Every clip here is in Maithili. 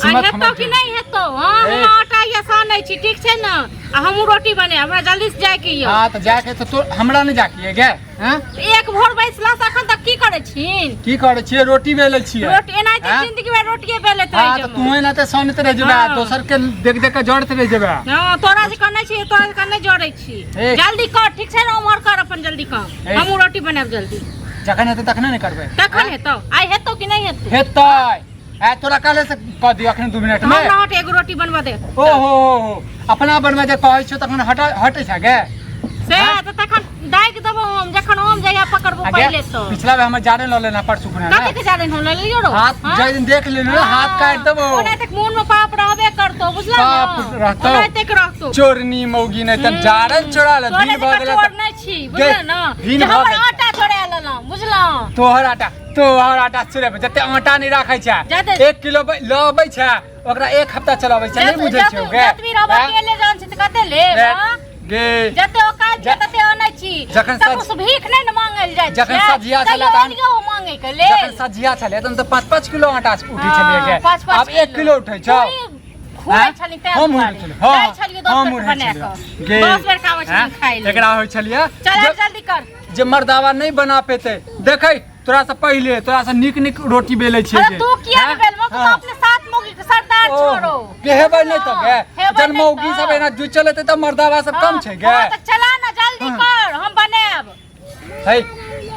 किस्मत हेतौ हमर कि नहि हेतौ? हाँ, ए। हम आटा या सानै छी, ठीक छै ने? आ हमहूँ रोटी बनायब, हमरा जल्दी से जायके यऽ। हाँ तऽ जाके तऽ तो हमरा नहि जाके ये गे हैं? एक भोर बैसला से अखन तक की करै छीन? की करै छियै? रोटी बेलै छियै। रोटी एनाहिते हैं? जिंदगी भरि रोटिये बेलैत रहि हाँ तऽ जेबौ। तू एनाहिते सनैत रहि जेबै हाँ। दोसर के देख देख के जड़ैत रहि जेबै। हाँ, तोरा जे कहने छी तोरा जे कहने जड़ै छी। ए। जल्दी कर, ठीक छै ने? उम्हर कर अपन जल्दी काम। ए। हमहूँ रोटी बनायब जल्दी। जखन हेतै तखने ने करबै। तखन हेतौ? आइ हेतौ कि नहि हेतौ? हेतै। आ तोरा कहले से कह दियो अखन 2 मिनट में। हमरा हट एगो रोटी बनवा दे। ओ हो हो हो, अपना बनवे जे कहै छियो तखन हट हटै छै गे। से तऽ तखन दागि देबो हम जखन हम जहिया पकड़बो आ गे, पहिले तो। पिछला बेर हमर जारे लऽ लेना परसू खुना कथी के जारन हम लऽ लेलियो रो? हाथ हाँ? जाहि दिन देख लेलू हाथ काटि देबो। ओना तक मोन में पाप रहबे करतो, बुझला पाप ना? रहतौ। ओना तक रहतो। चोरनी मौगी नहि तऽ जारन चोरा ले तोरे दिन भऽ जकाँ गेलै चोर तऽ नहि छी, बुझला ना? भिन जे भऽ हमर गेल। आटा चोरा लेलहुँ, बुझला? तोहर आटा तोहर आटा चोरेबै जते आटा नहि राखै छै जते- 1 किलो लऽ अबै छै ओकरा 1 हफ्ता चलाबै छै, नहि बुझै छै गे। जतबी रहबो आँय? अकेले जान छी तऽ कते लेब, गे, हाँ? गे जते औकात छै तते अनै छी। जखन ककरो से भीख नहि ने मांगल जाइ छै। जखन सझिया छलै कहियो तहन- एलियौ मांगै के लेल। जखन सझिया छलै तहन तऽ 5-5 किलो आटा उठै छलै गे। हाँ, 5-5 आब 1 किलो उठै छौ। तू ही खुआइ आँय? छली तें हम दुआरे। उड़ै छलियै। हाँ, जाइ छलियै 10 हम बेर उड़ै बना छलियै। कऽ। गे, 10 बेर खाबै छलियै आँय? खाइ लेल। एकरा होइ छलियै चल आब जे- जल्दी कर। जे मर्दावा नहि बना पेतै देखै तोरा से पहिले तोरा से नीक नीक रोटी बेलै छियै अरे तू किया नहि बेलबो? तू तऽ हाँ। अपने सात मौगी के सरदार ओ, छोड़ो। गे हेबै नहि तऽ गे। हेबै जन नहि मौगी तऽ। सब एना जुझ चलेतै तऽ मर्दावा सब कम छै गे। हाँ, तऽ चला ना, जल्दी हाँ। कर, हम बनायब। हे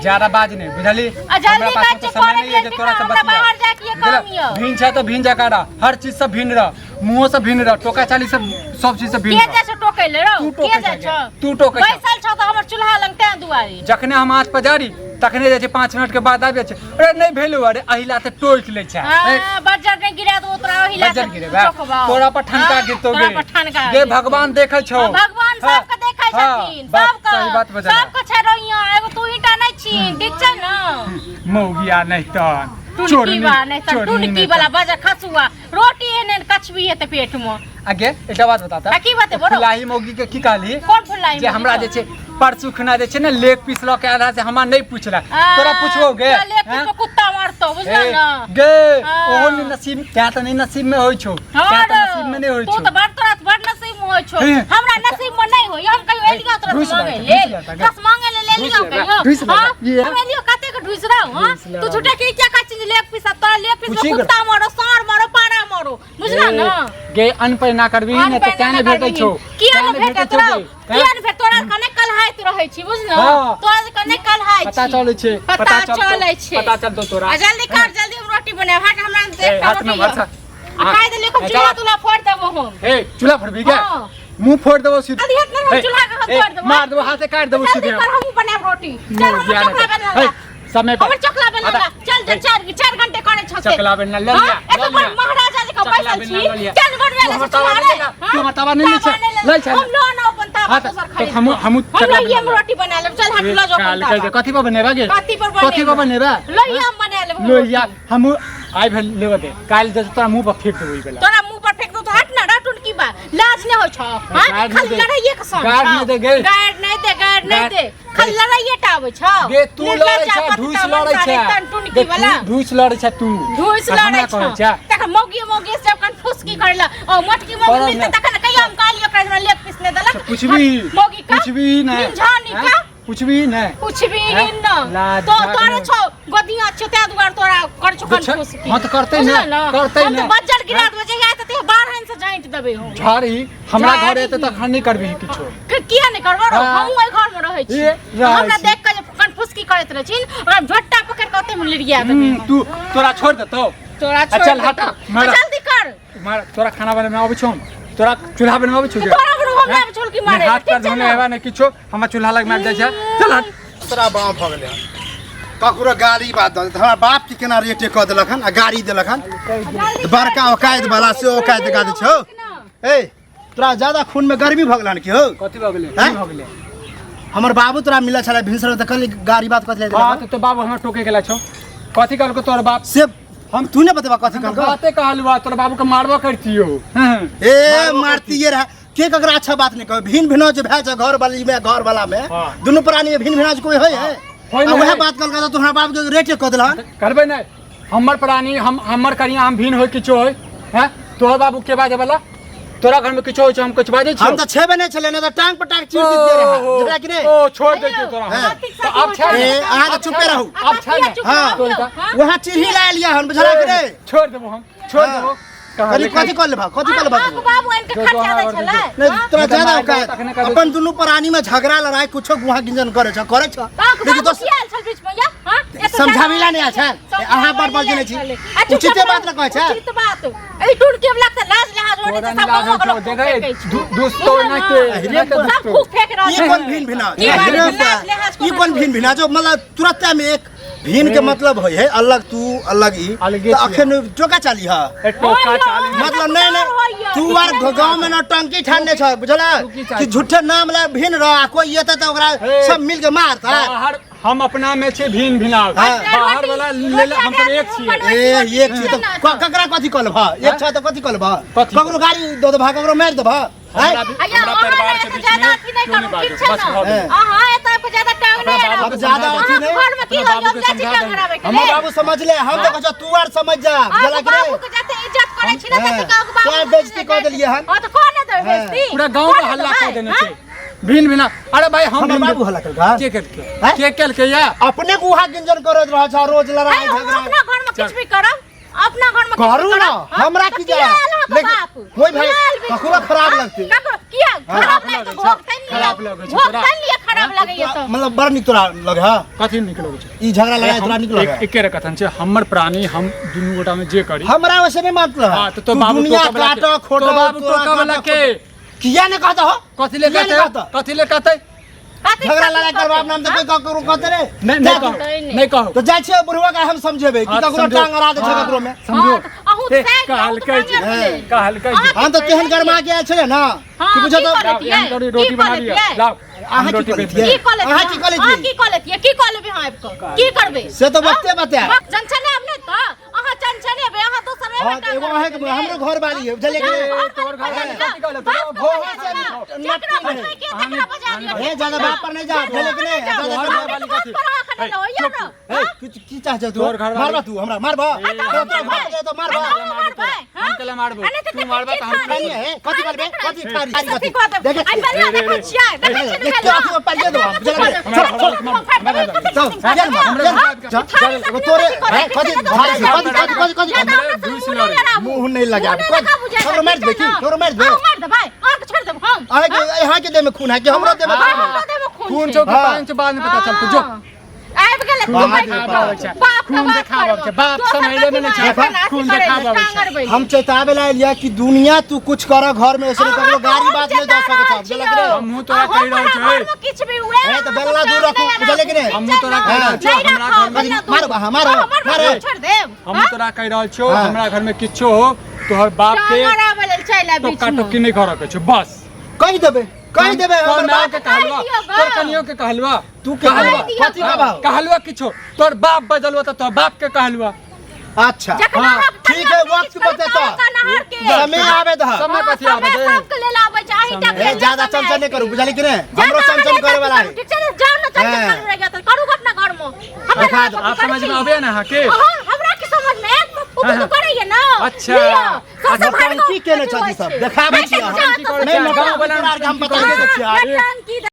ज्यादा बाज नहि बुझली। आ जल्दी हमरा पास कर, तो जे समय करे नहीं है के जे तोरा से हमरा बतिया। बाहर जाके ये काम यऽ। भिन छै तऽ भिन जकाँ रह, हर चीज से भिन रह, मुँहो से भिन रह, टोका चाली से सब चीज से भिन के रह। जाइ छौ टोकै ले रौ? तू के टोकै जाइ छै छौ? गे, तू टोकै छौ। बैसल छौ तऽ हमर चूल्हा लग तें दुआरे। जखने हम आँच पजारी तखने जाइ छै 5 मिनट के बाद आबि जाइ छै। अरे नहि भेलौ, अरे अहिला तऽ टोकि लै छै। ए, हाँ, बज्जर नहि गिरा देबो तोरा ओहि बज्जर गिरेबे तोरा पर ठनका हाँ, गिरतौ तोरा गे। पर ठनका गे गिरतौ। भगवान देखै छौ। हाँ, भगवान हाँ, सबके देखै हाँ, छथिन, बात- सबके। सही बात बजला। सबके छै रोइयाँ, एगो तू ईटा नहि छी, ठीक छै ने? मौगिया नहि तहन टुनकी चोरनी बा नहि तऽ चोरनी टुनकी नहि वाला तहन। बजर खसुआ रोटी एहन एहन कछबी हेतै पेट मे। आ गे एकटा बात बता आ की बतेबो रौ? फुलाही मौगी के की कहली? कोन फुलाही जे मौगी हमरा के? जे छै परसू खुना जे छै ने लेग पीस लऽ के आयल है से हमरा नहि पूछला। आ, तोरा पूछबो गे? तोरा लेग पीस हैं? मे कुत्ता मारतौ, बुझल ए, ने? गे हाँ। ओहो नहि नसीब तैं तऽ नहि नसीब में होइ छौ, हाँ तैं तऽ रौ, नसीब में नहि होइ तू छौ। तऽ बड़ तोरा तऽ बड़ नसीब में होइ छौ। हे। हमरा नसीब में नहि होइ। हम कहियो एलियौ तोरा ढूस से मांगै लेता, लेल? ढूस लेता, गे। तोरा से मांगै लेल एलियौ ढूस लेता, कहियो? ढूस लेता, हाँ? ये। हम एलियौ कतेक ढूस रहौ, हाँ? ढूस लेता। तू झूठे के क्या का चीज लेग पीस, तोरा लेग पीस में पूछी कुत्ता मारो, साँढ़ मारो, पारा मारो, बुझला ए, ना? गे अन्न पर ना करबी अन्न ने तऽ पर तें ना नहि भेटै करबही। छौ। किया तें नहि नहि भेटत भेटै छौ रौ? गे। किया नहि भेटत? तोरा कने कलहाइत रहै छी, बुझल? हाँ। तोरा जे कने कलहाइत पता छी। चलै छै, पता चलतौ, चलै छै। पता चलतौ तोरा। आ जल्दी कर, जल्दी हम रोटी बनायब। हट हमरा ए, एकटा हाथ में रोटी भरसा। यऽ। आ खाइ देलियै हम ए, चूल्हा चला। तुल्हा फोड़ि देबो हम। ए चूल्हा फोड़बी गे? हाँ। मुंह फोड़ देबो सीधे। जल्दी हट ना, हम ए, चूल्हा के हाथ ए, फोड़ देबो। मार देबो, हाथे काट देबो जल्दी सीधे। कर, हमहूँ बनायब रोटी। चल, मुंह हमर ज्ञान चकला है। बेलना ए, ला। समय पर। हमर चकला बेलना ला। चल, चल, 4 घंटे करे छौ से। चकला बेलना ले हाँ? लिया, एतऽ ले बड़ लिया। महाराजा जकाँ चकला बैसल बेलना छी। ले लिया। चल, बनबै तू ला हमर से तावा चूल्हा नहि रे। ले, हाँ? तू हमर तावा नहि लै तावा छै। नहि ले। लै छै। हम लो ना अपन तावा हाँ, तऽ- दोसर तऽ खरीद हमहूँ- कऽ। हमहूँ हम चकला लोहिये बेलना में रोटी बना लेब। चल, हट, ए, लऽ जाओ अपन काल कहि दे, तावा। कथी पर बनेबा गे? कथी पर कथी पर बनेबा? बनेबा? लोहिया में बना लेब हम लोहिया रोटी। हमहूँ आइ भेल लेबऽ दे, काल्हि जे तोरा मुँह पर फेंक देबो ई बेला। तोरा मुंह पर फेंक दो तो हट ना रटुन की बा लाज नहीं होइ छौ? हाँ? गारि नहि खाली दे। लड़ाइए के संग गारि छौ। नहि दे गे। गारि नहि दे, गारि नहि गारि- दे, खाली लड़ाइए टा आबै छौ। गे तू निर्लज्ज लड़ै छै, पत्ता ढूस लड़ै मनसारे छै। तन टुनकी गे, तू वाला। ढूस लड़ै छै तू। ढूस आ लड़ै हमरा छौ। कहै छै। तखन मौगी मौगी सब कन फुसकी करला ओ मोटकी मौगी करब मिलतै नहि। तखन कहिया हम कहलियै ओकरा हमरा लेग पीस नहि देलक। कुछ भी मौगी का कुछ भी नहि। निझानी हैं? का कुछ भी नहि। कुछ भी हैं? न लाज तो झाक तोरे नहि। छौ गोदिया छौ ते दुआर तोरा कर छौ अच्छा, कन हाँ तऽ करतै बुझल ने, ने? करतै हम ने। तऽ बज्जर गिरा देबै जहिया एतै तहिया बारहन से जाँटि देबै हम। झाड़ी हमरा घर झाड़ी। एतै तखन नहि करबिही किछो। किया नहि करबो रौ? हाँ। हमहूँ एहि घर मे रहै छी। ए, रहै हमरा छी। देख कऽ जे कनफुसकी करैत रहै छी ओकरा झोट्टा पकड़ि कऽ ओतै मे लिरिया देबै हम। तू तोरा छोड़ि देतौ। तोरा आ छोड़ि चल हटा, देतौ। मार। आ जल्दी कर। मार, तोरा खाना बनबै आबै छौ? तोरा चूल्हा बनबै आबै छौ? तोरा बनबै हमरा आबै छौ की मारे? हाथ ठीक पैर छै धोने ने? हेबा नहि किछो, हमरा चूल्हा लग मारि जाइ छै। चल हट। तोरा बाप भऽ गेलै हन ककरो गाली बात दऽ देत। हमरा बाप के केना रेटे कऽ देलक हन आ गाड़ी देलक हन। बड़का औकात वाला से औकात गा दै छौ। ए तोरा ज्यादा खून में गर्मी भऽ गेल हन की हौ? कथी भऽ गेलै? हैं? की भऽ गेलै? हमर बाबू तोरा मिलल छलै भिनसर तऽ कहली गाड़ी बात कथी लए हाँ देलक? तऽ बाबू हमरा टोके गेला छौ। कथी कहलको तोहर बाप? से हम तू ने बतेबा कथी कहलको? बाते कहलु आ तोहर बाबू के मारबो करतियो। ए मारतिए रहे के ककरा अच्छा बात नहीं कहे। भिन भिना जो भए छै घर वाली में घर वाला में हाँ। दुनू प्राणी में भिन भिना जो कोई होय है। होय आ नहि। वएह बात कहलका तऽ तोहरा बाप के रेटे कऽ देलहन। करबै नहि हमर प्राणी हम हमर करिया हम भिन होय किछो होय हैं तोहर बाबू के बाजे वाला तोरा घर में किछो होइ छै हम किछु बाजै हम छियौ तऽ छेबे नहि छलै नहि तऽ टांग पर टांग चीर दितियै रहए ओहो, बुझलियै कि नहि ओ छोड़ दै छियौ तोरा हम। हैं। तऽ आब छै ने? ए, अहाँ तऽ चुपे रहू आब छै ने हाँ। तोरा वहाँ चिरही लायल यऽ हन बुझलियै कि नहि छोड़ देबो हम छोड़ हाँ। देबो कहाँ कनि लेके- कथी कऽ लेबह कथी कऽ लेबह तू? बाबू आनि के खर्चा दै छलै नहि तोरा नहि तऽ ज्यादा मारि औकात तखने कऽ दै। अपन दुनू प्राणी में झगड़ा लड़ाई कुछो गुहा गिंजन करे छ करे छ बाबू लेकिन दोस्त की आयल छल बीच में या हां समझाबैला नहि आयल छल। अहाँ बड़ बजने छी। उचिते बात ने कहै छै। उचित बात एहि टूट के लगता लाज लिहाज होने तोरा छै नहि सब लाज गाँव होइ छौ, के लोग देखै, फेकै छै। दुष्टो एनाहिते, एनाहिते सब दुष्टो। खूब फेक रहल ई छै कोन भिन भिना की बात, अरे लाज बा, लिहाज ई कोना कोन भिन भिना जो मतलब तुरंते में एक भिन के मतलब होय है अलग तू अलग ई अलगे तऽ छियै। अखन टोका चाली ह ए, टोका चाली ओए, मतलब नहीं नहीं तू आर गांव में न टंकी ठानने छ बुझला तू की कि चाही? झूठे नाम ले भिन रह आ कोई एते तऽ ओकरा हे। सब मिल के मारता बाहर हम अपना में छै भिन भिनाव हाँ। बाहर वाला ले हम सब एक छियै ए एक छी तऽ ककरा कथी कहल भा एक छ तऽ कथी कहल भा कथी? ककरो गाड़ी दऽ देबह ककरो मारि देबह आँय? हमरा भी- अय्या, हमरा अहाँ परिवार ने के एते बीच ज्यादा में अथी नहि क्यों नहीं करू, ठीक बाजू छै बस ने? भऽ गेल। अहाँ एतऽ आबि कऽ ज्यादा टांग नहि अपना अड़ाउ। बाबू अब ज्यादा अहाँ अथी नहि घरमे की अपना होइए, बाबूके हम जाइ छी समझा टांग दही। अड़ाबैके हमर लेल। बाबू समझ ले हम तऽ कहै छौ तू आर समझ जा अहाँके बुझला कि नहि बाबूके जते इज्जत करै छी ने, हाँ। तते अहाँके बाबू तैं बेइज्जती कऽ देलियै हन। हाँ, तऽ कऽ ने देबै हाँ। बेइज्जती। पूरा गाँव में कऽ ने हल्ला कऽ देबै, देने हाँ? छै भिन भिना अरे भाई हम हमर भिन बाबू हल्ला केलकै? के केलकै हैं? के केलकै या अपने गुहा गिंजन करैत रहै छ रोज लड़ाई अरे, हम झगड़ा अपना घरमे किछु भी करब अपना घरमे किछु करू भी ना करब, हाँ? हमरा तऽ की किया जाए आयल अहाँके लेकिन बाप? कोई भाई किया आयल बीचमे? ककरो खराब हाँ? लगतै ककरो किया खराब खराब लागि तऽ लगै छै। भोग तैन लिअ खराब लगै छै भोग तोरा। तैन लिअ खराब लगैया तऽ मतलब बड़ नीक तोरा लगे है कथी नीक लगै छै ई झगड़ा लड़ाई तोरा नीक लगे एके रे कथन छै हमर प्राणी हम दुनू गोटा में जे करी हमरा वैसे नहीं मतलब हाँ तो तो बाबू दुनिया टोका वाला के काटो खोटो तो बाबू तोरा टोका वाला काटो, के खोटो। किया नहीं कहता हो कथी ले किया नहीं कहते कहता? कथी ले कहते कथी झगड़ा कथी लड़ाई करबाब नाम तो हाँ? कोई ककरो कहते रे नहीं नहीं जा कहो तू। नहीं। नहीं कहो तो जाइ छियै बुढ़वा के हम समझेबै कि हाँ, ककरो समझो। टांग अड़ा दे छै हाँ, ककरो में समझो हाँ, तऽ अहूँ ए, सैह कहलकै कहू तऽ जे कहलकै जे हम तऽ तेहन गरमा के आयल छलै ना हाँ, कि बुझो की तऽ करै लाओ, एहन करू, रोटी की बना करै लिअ छियै? लाओ अहाँ हम की रोटी करै बेच छियै? की कऽ लेतियै अहाँ की कऽ लेतियै? अहाँ की कऽ लेतियै की कऽ लेबै अहाँ आबि कऽ की करबै से तऽ वक्ते बतायब। वक्त चंचले आब नहि तऽ अहाँ चंचले हेबै अहाँ दोसर एबै हाँ, तऽ एगो अहाँके हमरो घर वाली है बुझलियै कि नहि? तोहर घर वाली कथी कहले? तोरा भोरे से नट्टी नहीं। हे, ज्यादा बाप पर नहीं जा, बुझलियै कि नहि? ज्यादा तोहर बाप घर वाली कथी? हे, किछु की चाहै छौ तू तोहर घर वाली- मारबा तू हमरा मारबा तोरा घर जाय तऽ मारबा हम केला मारबो तू मारबा तऽ हम नहीं है कथी करबे कथी ठारी कथी कऽ देब? देखे आइ बेलिया देखै छियै, देखै छियै देख ने के अथी में पाइए देबो हम, बुझलियै कि नहि? चल चल चल चल मार, चल चल एगो तोरे हे, कथी भारी छै, कथी कथी कथी कथी मुँह नहीं लगाब ककरो मारि देबै की ककरो मारि देबै अहाँके अहाँके देह में खून है कि हमरो देह में खून है? खून छौ कि हाँ। पानि छौ बाद में पता चलतौ जो आबि गेलै खून बाप रे देखाबऽ बाप। आबै छै खून देखाबऽ आबै छै बाप समझले में नहि छै खून देखाबऽ आबै छै हम चेतावे ला एलियै कि दुनिया तू कुछ कर घर में ऐसे ककरो गाड़ी बात नहीं दऽ सकै छौ बुझलक कि नहि? हमहूँ तोरा कहि रहल छियौ किछु भी हुए ए, तऽ बेलना दूर रखू, बुझलियै कि नहि? हमहूँ तोरा कहि रहल छियौ हमरा घर में मारू अहाँ, मारू, मारू। छोड़ देब हमहूँ तोरा कहि रहल छियौ हाँ। हमरा घर में किछो हो तोहर बाप के टोका टोकी नहीं करऽ के छौ बस कहि देबै कहि देबै तोहर हमर माय बाप के कहलवा कहि दियौ बा। तोहर कनियो के कहलवा तू के कहलवा कहलवा कथी कहबा कहलवा किछो तोहर बाप बजलवा तऽ तोहर बाप के कहलवा अच्छा हाँ, ठीक है वक्त बतेता समय आबे दह समय कथी आबे दे? सबके लेल आबै छै अहीं टा के ए लेल ज्यादा समय चंचल नहीं करू बुझली कि नहीं ज्यादा हमरो चंचल हमरा करे वाला है ठीक छै ने जाउ ने चंचल हाँ। करू रह गया तऽ करू अपना घर में हमरा देखा दो। आप समझ में आबे ना अहाँके अहाँ हमरा की समझ में आयत फुफु हाँ। करैया ना अच्छा। लिअ, सबसे नौटंकी भारी केने छथि सब देखाबै छी अहाँ नौटंकी करै नहीं छै, गाँव नौटंकी वाला तोरा आरके हम नौटंकी बता करै दै छै। छियै नौटंकी